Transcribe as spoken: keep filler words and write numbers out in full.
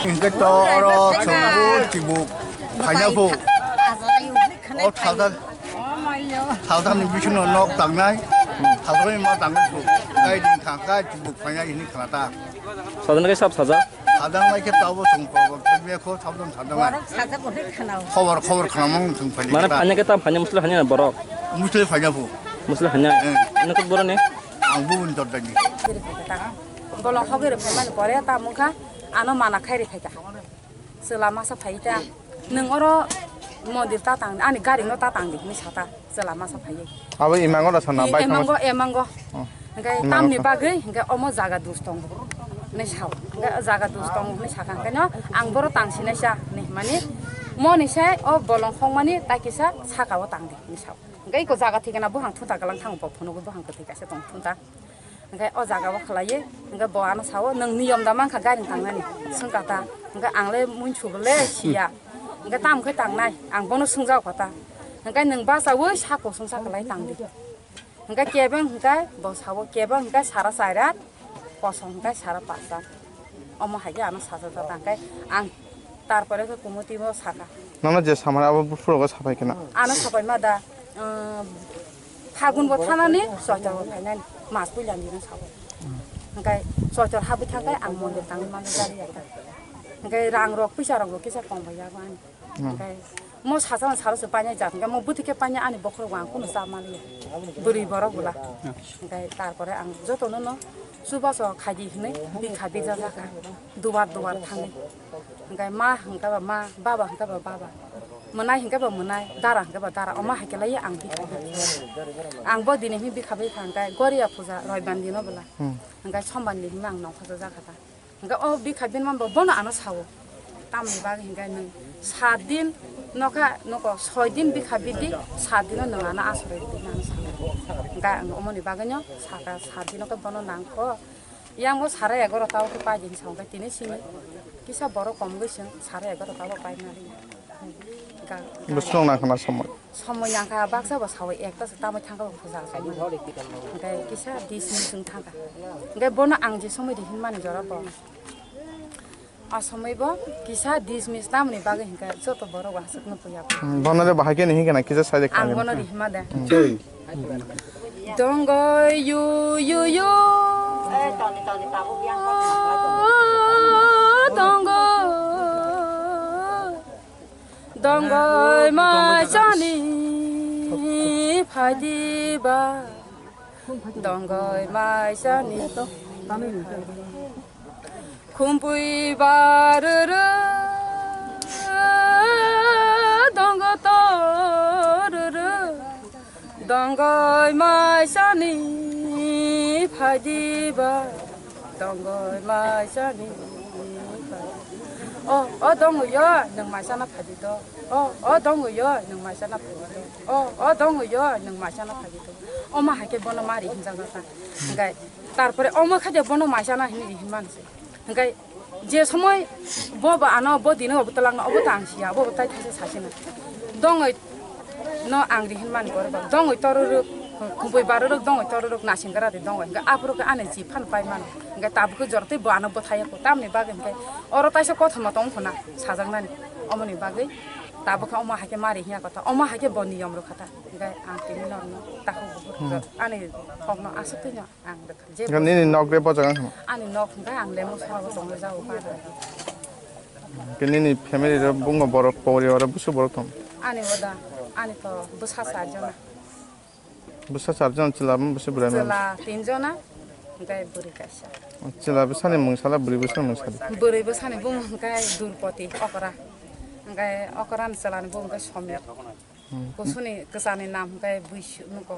Hingke to oro chwng bo chibuk phaina pho. O thalda, thalda ni bisingo nok tangnai, thalda ni ma tangnai pho. Kai din thang kai chibuk phaina hini khlata. Sadan ke sab saja. Adang lai khe tabo chwng khobor khe kho sabdan sadang lai. Borok sajak bo hai khwnao. Khobor, khobor khwnamung chwng phai. Mane phanya khe ta phanya musli phanya borok. Musli phanya phu. Musli phanya. Eh. Nokot borok ni? Ang bubun jordani. Bolong hogwi rw phaimani pore ta mungkha ano mana khai rw phaikha. Chwla masa phai ta. Nwng oro mondir ta tang, ani gari no ta tang di hinwi sata. Chwla masa phaiwi. Abo imango da sana, bai emango, emango. Oh. Hingke imango tamni sa- bagwi, hingke omo jaga dus tongo. Hinwi sao. Hingke jaga dus tongo hinwi sakha. Hingke no ang boro tang sinai sa hinwi himani. Moni sai o bolong hongmani tai kisa saka o tang di hinwi sao. Hingke iko jaga thikena buhang thunta galang thango bo phunugo buhang kwthwi kaisa tong thunta. Hingke o jaga o khwlaiwi, hingke bo ano sao, "Nwng niyom da mankha gari tangnani?" Swngkha ta. Hingke ang le muichu le siya. Hingke tamo khe tangnai? Ang bono swngjak kha ta. Hingke nwng bachaui sako swngsa kwlai tangdi. Hingke kebeng hingke bo sao, kebeng hingke sara chaira, kosong hingke sara pasa. Omo hai khe ano sajak ta, hingke ang tarpore khe kumuti bo saka. Nono je samani abo buphuru go sapai khe na? Ano sapai ma da, um, Phagun bo thanani, Choitor bo phainani, mas puila nini sao. Hingke Choitor habwi thangkhe ang mondir tangwi mano gari ya ta. Hingke rang rok, puisa rok bo kisa kong bai ya bo ani. Hmm. Hingke mo sachang salo se painai jat, hingke mo bwtwi khe painai ani bokhorok bo ang kunu cha maliya. Bwrwi borok bwla. Hingke tarpore ang jotono no chubaso khaidi hinwi bikha bijak jakha. Duar duar thangwi. Hingke ma hingke ba ma, baba hingke ba baba. Mwnai hingke ba mwnai, dara hingke ba dara. Omo hai khe lai ang bikha. Ang bo dini hinwi bikha bikha hingke Goria puja roiban dino bwla. Hmm. Hingke sombar ni hinwi ang nongkhor jakha ta. Hingke o bikha binman bo bono ano sao. Tamni bagwi hingke nwng sat din nokha noko soi din bikha bidi, sat dino nwng ano asroi di hinwi ano sao. Hingke ang omoni bagwino saka sat dino khe bono nangkho. Yang bo sara egarota o khe pai di hinwi sao, hingke tini simi kisa borok kom gwi chwng sara egarota o pai nai. Ga-, ga- Bwswk nang khna somoi? Somoi yang kha baksa bo sao ekta se tamoi thang kha bo puja somoi. Hingke kisa dismiss wng thang kha. Hingke bono ang je somoi di hinmani jora bo. A somoi bo kisa dismiss tamoni bagwi hingke joto borok bo aswk no puya. Hmm, bono le bahai khe ni hingke na kisa sai de kha. Ang bono ri hima de. Hmm. Dongoi yu yu yu. Dongoi. Dongoi mai chani phai di ba. Dongoi mai chani. Khumpui baruru, dongo toruru, dongoi maisani phaidiba, dongoi maisani phai-, o, o dongoi yo, nwng maisana phaidi do. O, o dongoi yo, nwng maisana phaidi do. O, o dongoi yo, nwng maisana phaidi do. Omo hai khe bono mari hinjak jata. Hingkai tarpore omo khe de bono maisana hinwi hinman se. Hingkai je somoi bo ba ano bo dino obo twlangno obo ta ang siya, obo tai thaisa sasina. Dongoi no ang rihin mani gore ba. Dongoi tororok, kumpui barorok dongoi tororok nasing gara de dongoi. Hingkai aphuru khe ani ji phan pai mano. Hingkai tabuk khe jora tei bo ano bwthai ya kho. Tamni bagwi hingkai oro taisa kothoma tong khona sajaknani. Omoni bagwi tabuk khe omo hai khe mari hiya kotha. Omo hai khe bo niyom rw kha ta. Hingkai ang tini norno takhuk ani kokno aswk twi no. Ang bwkha-, je Hingke nini nok de bo jaga wngkha? Ani nok hingke ang Lemo sora o tongwi jago, Padra. Hingke nini family rok bungo borok, poribar rok busu borok tong? Ani oda, ani to bwsa char jona. Bwsa char jona, chwla busu bwrwi no? Chwla tin jona, hingke bwrwi kaisa. Chwla bwsani mung sala, bwrwi bwsani mung sala? Bwrwi bwsani bumung hingke Durpoti, okra. Hingke okra ni chwla ni bumung hingke Somir. Kusuni kwchani nam hwnkhe buisu nuko.